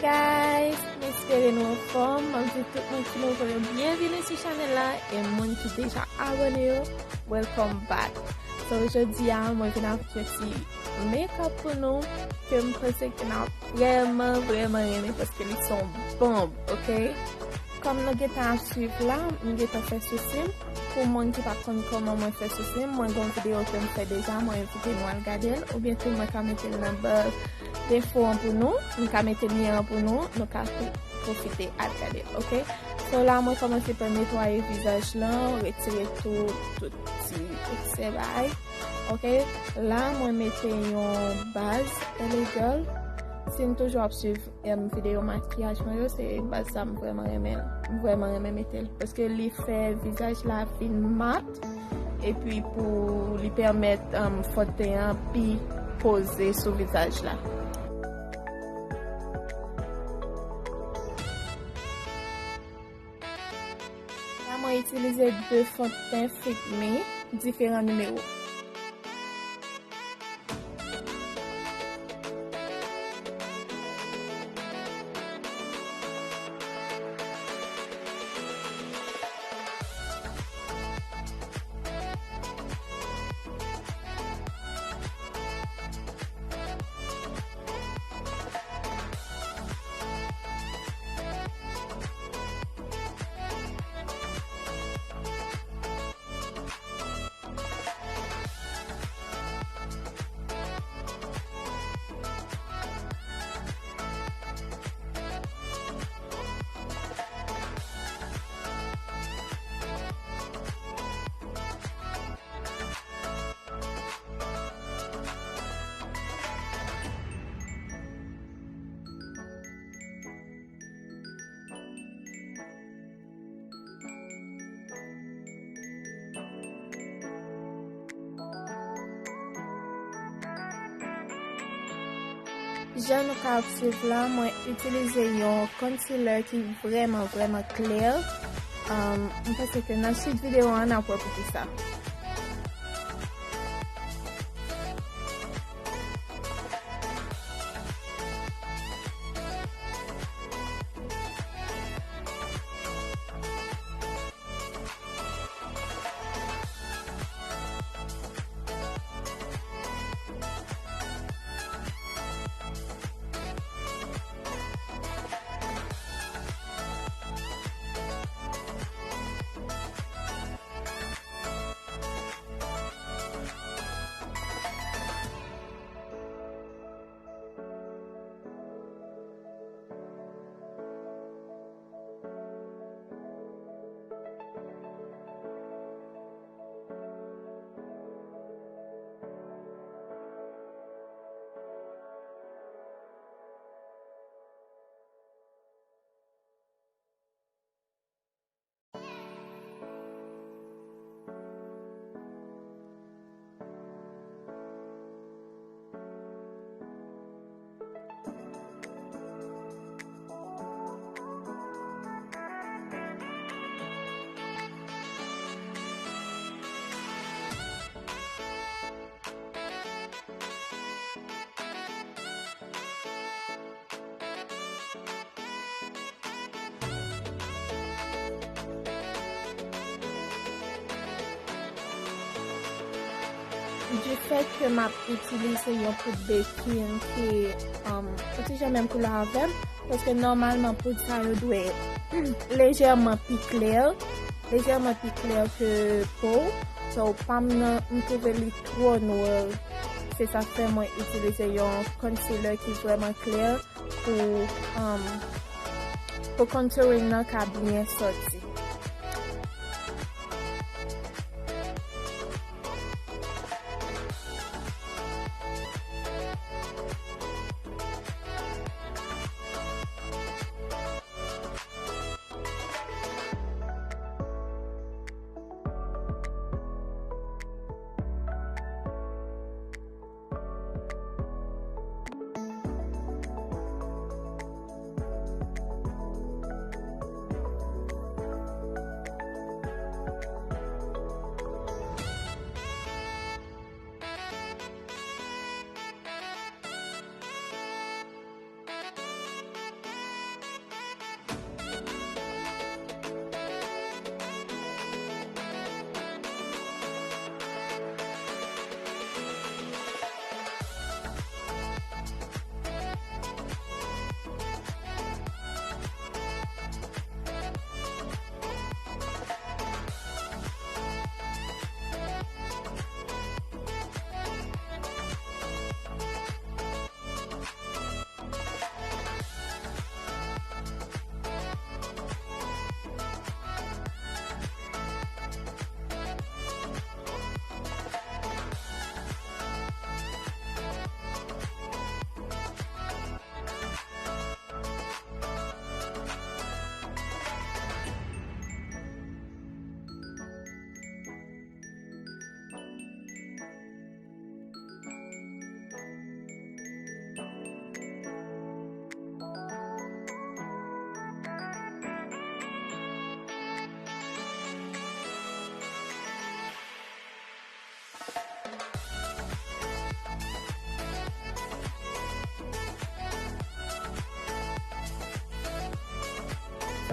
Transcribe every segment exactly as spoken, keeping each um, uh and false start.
Guys, m espere nou anfòm. M ap di tout moun ki nouvo yo byenvini sou chanèl la, e moun ki deja abòne yo, welcome back. So, jodi a, mwen vin avèk yon ti make-up pou nou, ke m panse ke n ap vrèman, vrèman renmen, paske li se yon bonm, ok? Kòm nou gentan ap swiv la, m gentan fè sousi m. Pou moun ki pa konn kòman mwen fè sousi m, mwen gen yon videyo ke m fè deja, mwen envite nou al gade l, oubyen tou mwen ka mete l nan ba defo an pou nou, m ka mete lyen an pou nou, nou ka tou pwofite al gade l, ok? So la, mwen kòmanse pa netwaye vizaj lan, retire tou, tout ti eksè bagay, ok? La, mwen mete yon baz L A Girl. Si n toujou ap swiv em, videyo makiyaj mwen yo, se baz sa m vrèman renmen, m vrèman renmen mete l. Paske li fè vizaj la vin mat, epi pou li pèmèt, em, fònten an pi poze sou vizaj la. La, mwen itilize de fònten Fit Me, diferan nimewo. Jan nou ka obsève la, mwen itilize yon concealer ki vrèman, vrèman klè. Um, m panse ke nan swit videyo an, n ap wè poukisa. Difèt ke m ap itilize yon poud bekin ki, um, yon ti jan menm koulè avè m, paske nòmalman poud sa yo dwe lejèman pi klè, lejèman pi klè ke po. So, pa m nan, m twouve li twò nwa. Se sa k fè mwen itilize yon concealer ki vrèman klè pou, um, pou contouring nan ka byen sòti.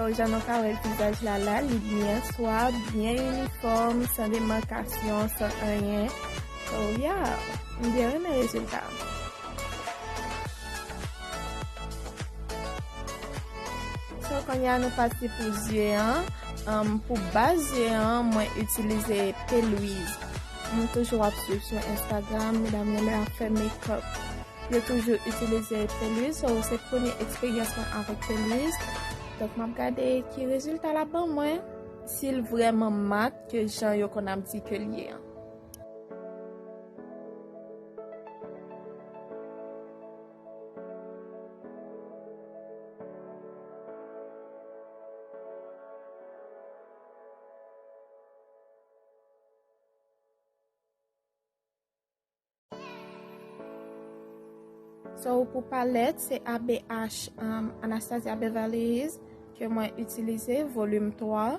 So, jan nou ka wè vizaj la la, li byen swab, byen inifòm, san demakasyon, san anyen. So, yeah, m byen renmen rezilta. So, kounye a nou pase pou zye an. Um, pou baz zye an, mwen itilize Peluise. Mwen toujou ap swiv sou Instagram, medam yo lè ap fè makeup. Yo toujou itilize Peluise, so se premye eksperyans mwen avèk Peluise. Donk, m ap gade ki rezilta l ap ban mwen, si l vrèman mat ke jan yo konn ap di ke l ye an. So, pou palèt, se A B H, um, Anastasia Beverly Hills ke mwen itilize, volim twa.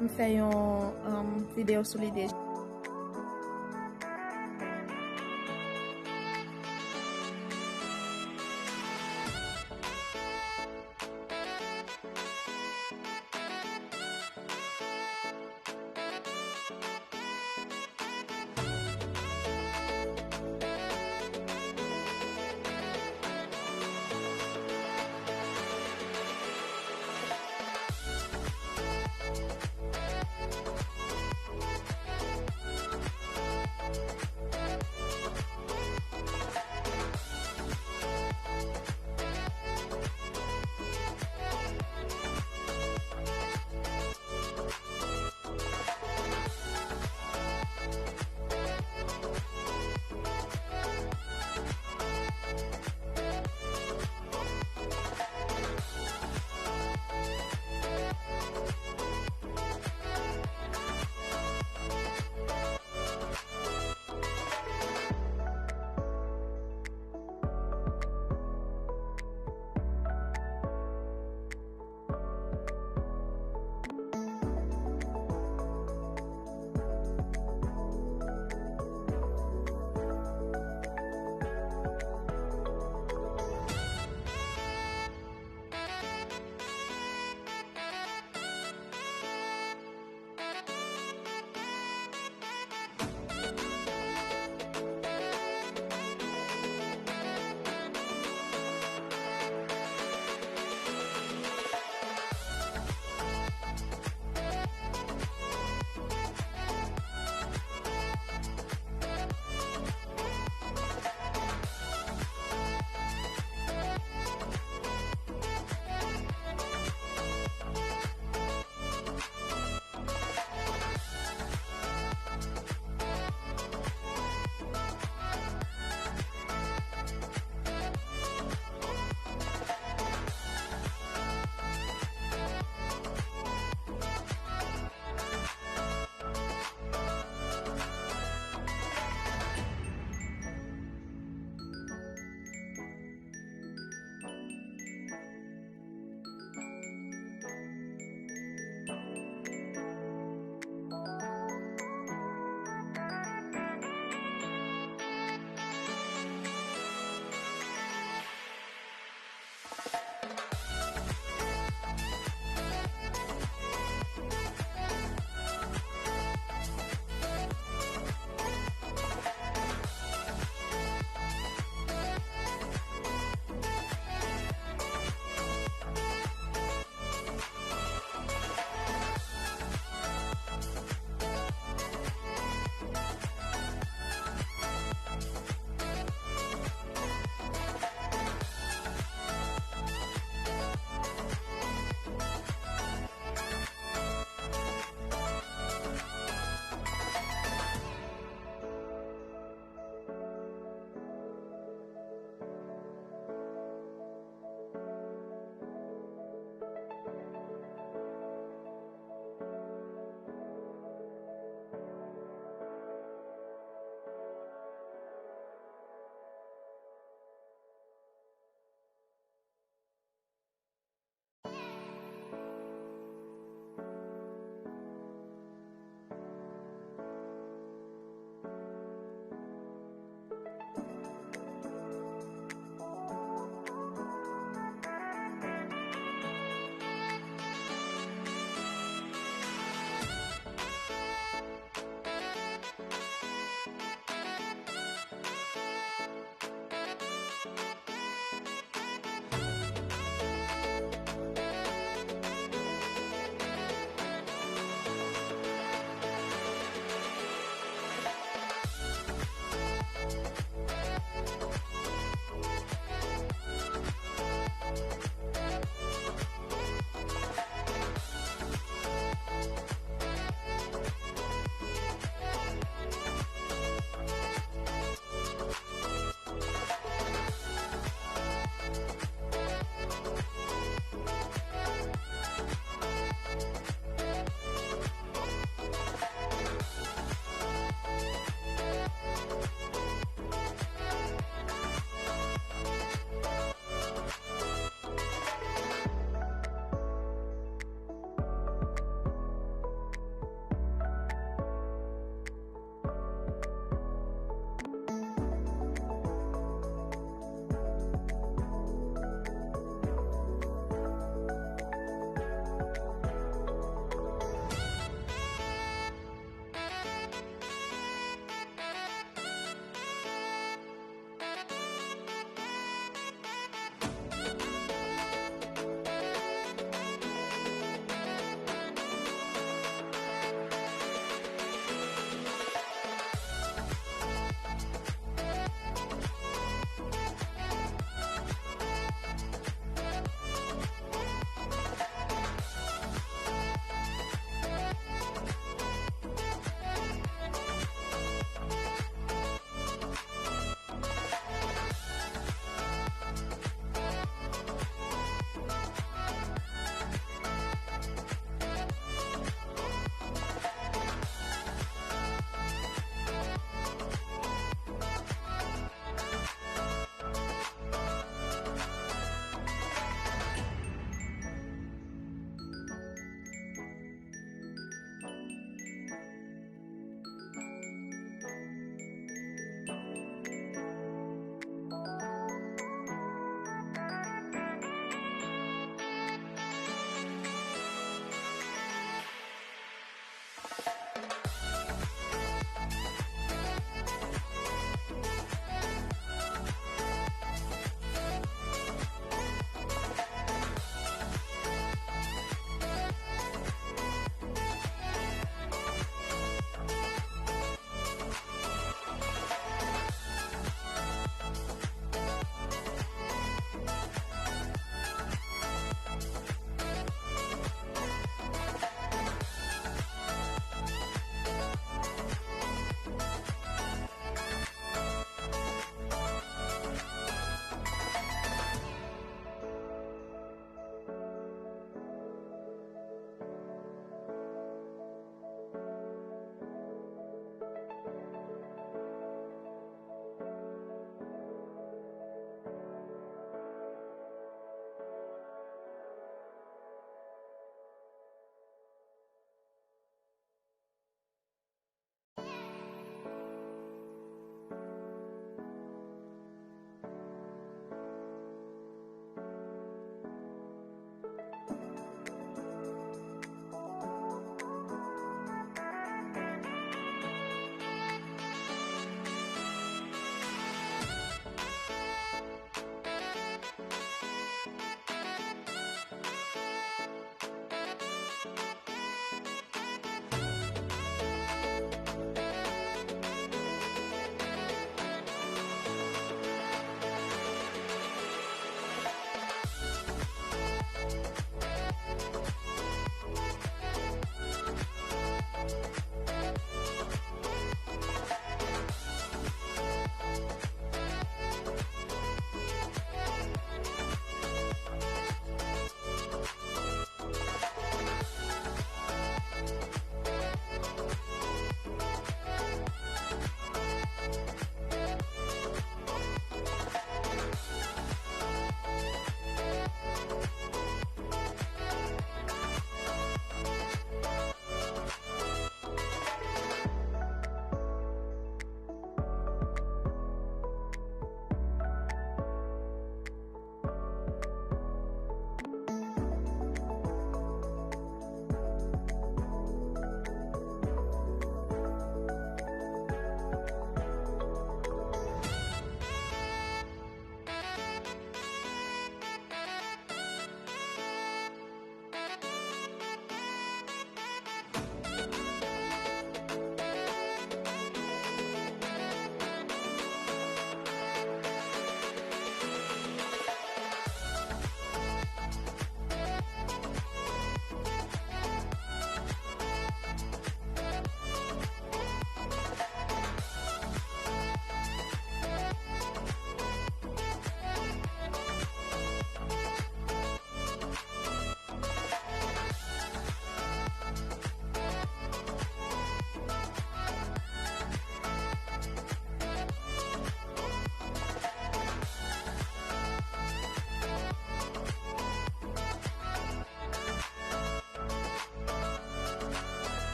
M fè yon, um, videyo sou li deja.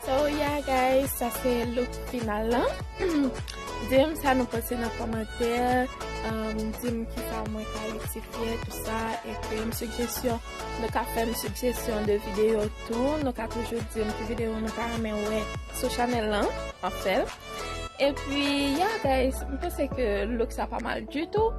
So yeah guys, sa se look final lan. Di m sa nou panse nan kòmantè. Um, di m kisa mwen ka rektifye, tou sa. Ekri m sijesyon. Nou ka fè m sijesyon de videyo tou. Nou ka toujou di m ki videyo nou ta renmen wè sou chanèl lan, anfen. Epi, yeah guys, m panse ke look sa pa mal ditou.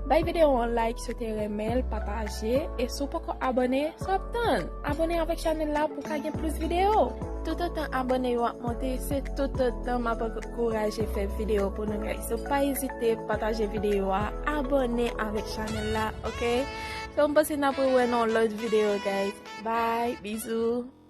Bay videyo an like si w te renmen l, pataje. E si w poko abòne, sa w ap tann? Abòne avèk chanèl la pou w ka gen plis videyo. Toutotan abòne yo ap monte, se toutotan m ap ankouraje fè videyo pou nou guys. So pa ezite pataje videyo a, abòne avèk chanèl la, ok? So m panse n ap rewè nan yon lòt videyo guys. Bye, bizou.